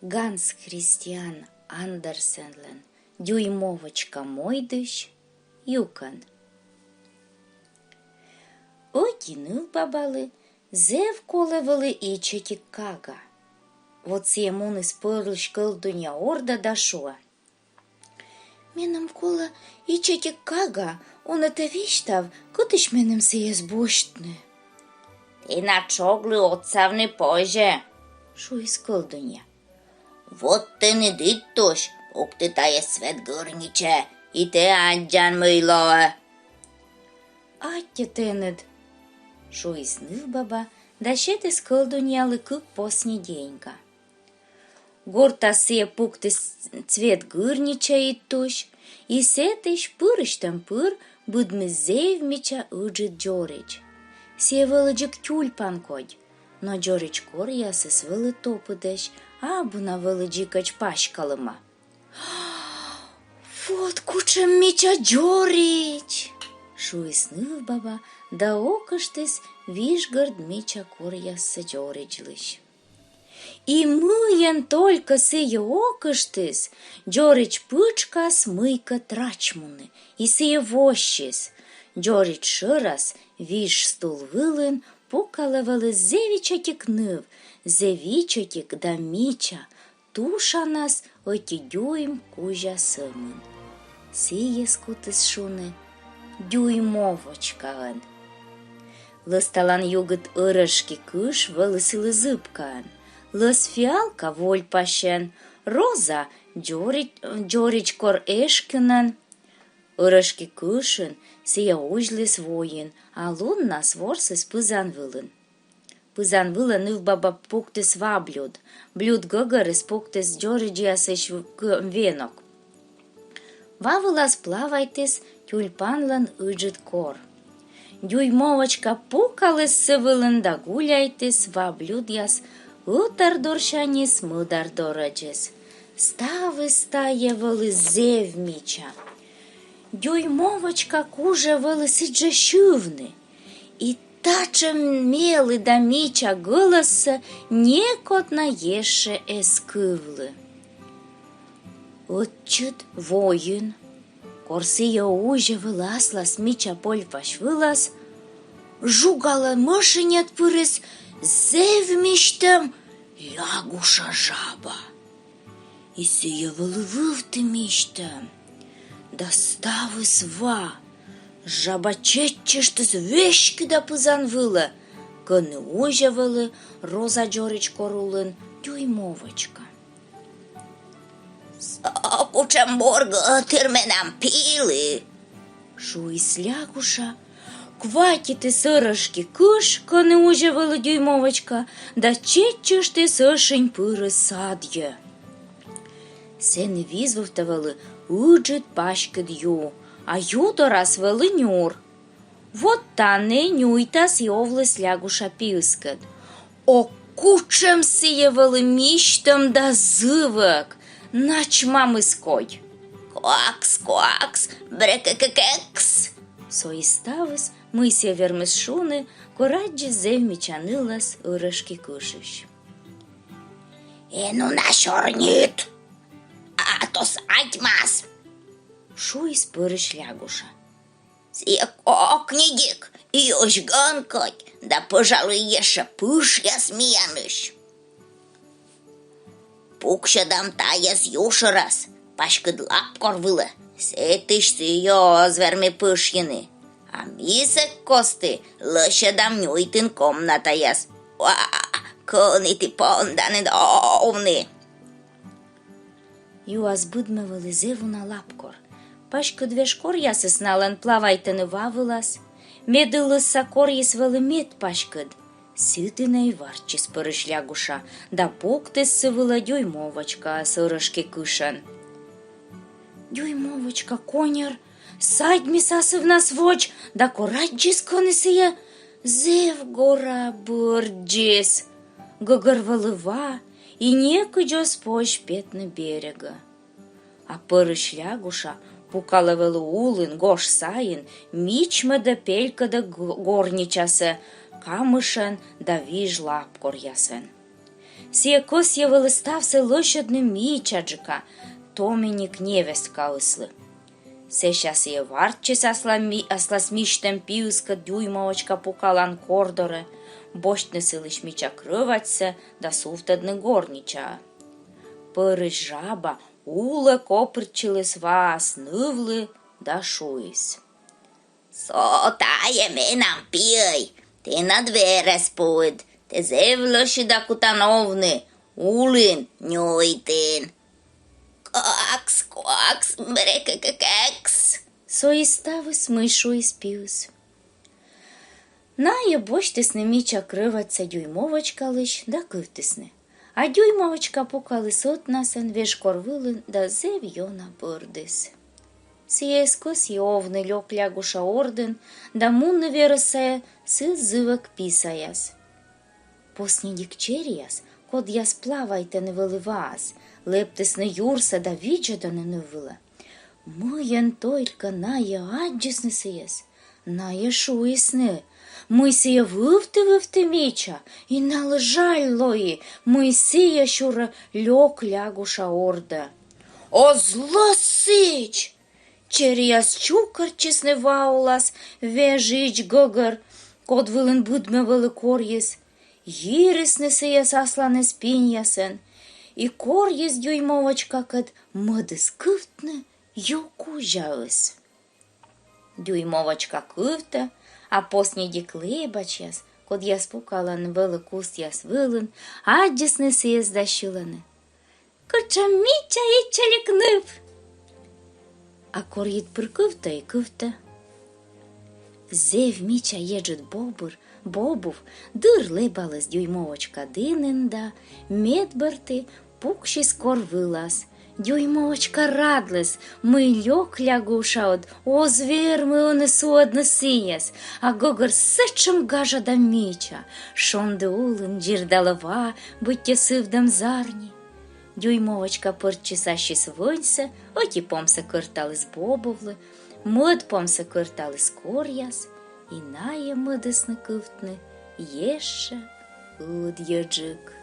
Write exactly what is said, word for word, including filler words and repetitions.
Ганс Христиан Андерсенлӧн «Дюймовочка» мойдысь юкӧн. Ӧти нывбабалы зэв колӧ вӧлі ичӧтик кага. Вот сійӧ муніс пӧрысь кӧлдунья ордӧ да шуӧ: «Меным колӧ ичӧтик кага, он-ӧ тэ висьтав, кытысь меным сійӧс босьтны?» «Тэнад шоглы отсавны позьӧ, — шуис кӧлдунья. — Вот тэныд ид тусь, пукты тайӧс цвет гырничӧ, и тэ аддзан, мый лоӧ». «Аттьӧ тэныд», — шуис нывбаба да сетіс кӧлдуньялы кык посни деньга. Гортас сійӧ пуктіс цвет гырничӧ ид тусь, и сэтысь пырысьтӧм-пыр быдмис зэв мича ыджыд дзоридз. Сійӧ вӧлі дзик тюльпан кодь, но дзоридз коръясыс вӧлі топыдӧсь, абу на вӧлі дзикӧдз паськалӧма. «Вот кутшӧм мича дзоридз!» — шуис нывбаба да окыштіс вижгӧрд мича коръяссӧ дзоридзлысь. И мыйӧн толькӧ сійӧ окыштіс, дзоридз пытшкас мыйкӧ трачмуні, и сійӧ воссис. Дзоридз шӧрас виж стул вылын пукалӧ вӧлі зэв ичӧтик ныв, зэв ичӧтик да мича, тушанас ӧти дюйм кузя сӧмын. Сійӧс кутіс шуны Дюймовочкаӧн. Лӧсталан югыд ӧрӧшки кыш вӧлі сылы зыбкаӧн, лӧз фиалка вольпасьӧн, роза дзоридз, дзоридз кор эшкынӧн. Ӧрӧшки кышын сійӧ узьліс войын, а луннас ворсіс пызан вылын. Пызан вылӧ нывбаба пуктіс ва блюд, блюд гӧгӧрыс пуктіс дзоридзьясысь в-, к-, венок. Ва вылас плавайтіс тюльпанлӧн ыджыд кор. Дюймовочка пукаліс сы вылын да гуляйтіс ва блюдъяс ӧтар дорсяньыс мӧдар дорӧдзыс. Ставыс тайӧ вӧлі зэв мича. Дюймовочка кужӧ вӧлі сідзжӧ сьывны. И татшӧм мелі да мича гӧлӧссӧ некод на ещӧ эз кывлы. Ӧтчыд войын, кор сійӧ узьӧ вӧлі аслас мича польпась вылас, жугалӧ мӧшиньӧд пырис зэв мисьтӧм лягуша жаба. И сійӧ вӧлі вывті мисьтӧм. Да ставыс ва. Жаба чеччыштіс веськыда пызан вылӧ, кӧні узьӧ вӧлі роза дзоридз кор улын Дюймовочка. «Со кутшӧм бур гӧтыр менам пилы», — шуис лягуша, кватитіс ӧрӧшки кыш, кӧні узьӧ вӧлі Дюймовочка, да чеччыштіс ӧшинь пырыс садйӧ. Сэні визвывтӧ вӧлі ыджыд паськыд ю, а ю дорас вӧлі нюр. Вот тані нюйтас и овліс лягуша пиыскӧд. О, кутшӧм сійӧ вӧлі мисьтӧм да зывӧк, нач мамыс кодь. «Квакс, квакс, брекекекекс!» — со и ставыс, мый сійӧ вермис шуны, кор аддзис зэв мича нылӧс ӧрӧшки кышысь. «Эн уна сёрнит, а то садьмас!» — шуис пӧрысь лягуша. «Сійӧ кокньыдик, ёсь гӧн кодь, да, пожалуй, ещӧ пышъяс миянысь. Пуксьӧдам тайӧс ю шӧрас, паськыд лапкор вылӧ, сэтысь сійӧ оз вермы пышйыны. А ми сэк кості лӧсьӧдам нюйтын комнатаяс. Уа, кӧні ті понданыд овны!» Юас быдмӧ вӧлі зэв уна лапкор. Паськыд веж коръясыс налӧн плавайтӧны ва вылас. Медылысса корйыс вӧлі медпаськыд. Сы дінӧ и варччис пӧрысь лягуша да пуктіс сы вылӧ Дюймовочкаӧс ӧрӧшки кышӧн. Дюймовочка коньӧр садьмис асывнас водз да кор аддзис, кӧні сійӧ, зэв гора бӧрддзис. Гӧгӧр вӧлі ва, и некыдз оз позь петны берегӧ. А пӧрысь лягуша пукалӧ вӧлі улын, гош сайын, мичмӧдӧ-пелькӧдӧ г-, горничасӧ камышӧн да виж лапкоръясӧн. Сійӧ кӧсйӧ вӧлі ставсӧ лӧсьӧдны мичаджыка, томиник невесткаыслы. Сэсся сійӧ варччис аслас мисьтӧм пиыскӧд Дюймовочка пукалан коридорӧ, босьтны сылысь мича крӧватьсӧ да сувтӧдны горничаӧ. Пӧрысь жаба улӧ копыртчыліс ваас нывлы да шуис: «Со тайӧ менам пиӧй, тэнад верӧс пуыд, тэ зэв лӧсьыда кутан овны, улын нюйтын». «Квакс, квакс, брекекекекс», — со и ставыс, мый шуис пиыс. Найӧ босьтісны мича крӧватьсӧ Дюймовочкалысь да кывтісны. А Дюймовочка пукаліс ӧтнасӧн веж кор вылын да зэв ёна бӧрдіс. Сійӧ эз кӧсйы овны лёк лягуша ордын да мунны верӧс сайӧ сы зывӧк пи саяс. Посньыдик черияс, кодъяс плавайтӧны вӧлі ваас, лэптісны юрсӧ да видзӧдӧны ныв вылӧ. Мыйӧн только найӧ аддзисны сійӧс, найӧ шуисны, мый сійӧ вывті-вывті мича, и налы жаль лои, мый сійӧ сюрӧ лёк лягуша ордӧ. «Оз ло сідз!» Черияс чукӧртчисны ва улас веж идз гӧгӧр, код вылын быдмӧ вӧлі корйыс. Йирисны сійӧс асланыс пиньясӧн, и корйыс Дюймовочкакӧд мӧдіс кывтны ю кузяыс. Дюймовочка кывтӧ, а посньыдик лэбачьяс, кодъяс пукалӧны вӧлі кустъяс вылын, аддзисны сійӧс да сьылӧны: «Кутшӧм мича ичӧтик ныв!» А корйыд пыр кывтӧ и кывтӧ. Зэв мича еджыд бобыр, бобув, дыр лэбаліс Дюймовочка дінын да медбӧрти пуксис кор вылас. Дюймовочка радліс, мый лёк лягуша ӧд оз вермы ӧні суӧдны сійӧс, а гӧгӧр сэтшӧм гажа да мича, шонді улын дзирдалӧ ва, быттьӧ сывдӧм зарни. Дюймовочка пӧрччис ассьыс вӧньсӧ, ӧти помсӧ кӧрталіс бобувлы, мӧд помсӧ кӧрталіс коръяс, и найӧ мӧдісны кывтны ещӧ ӧдйӧджык.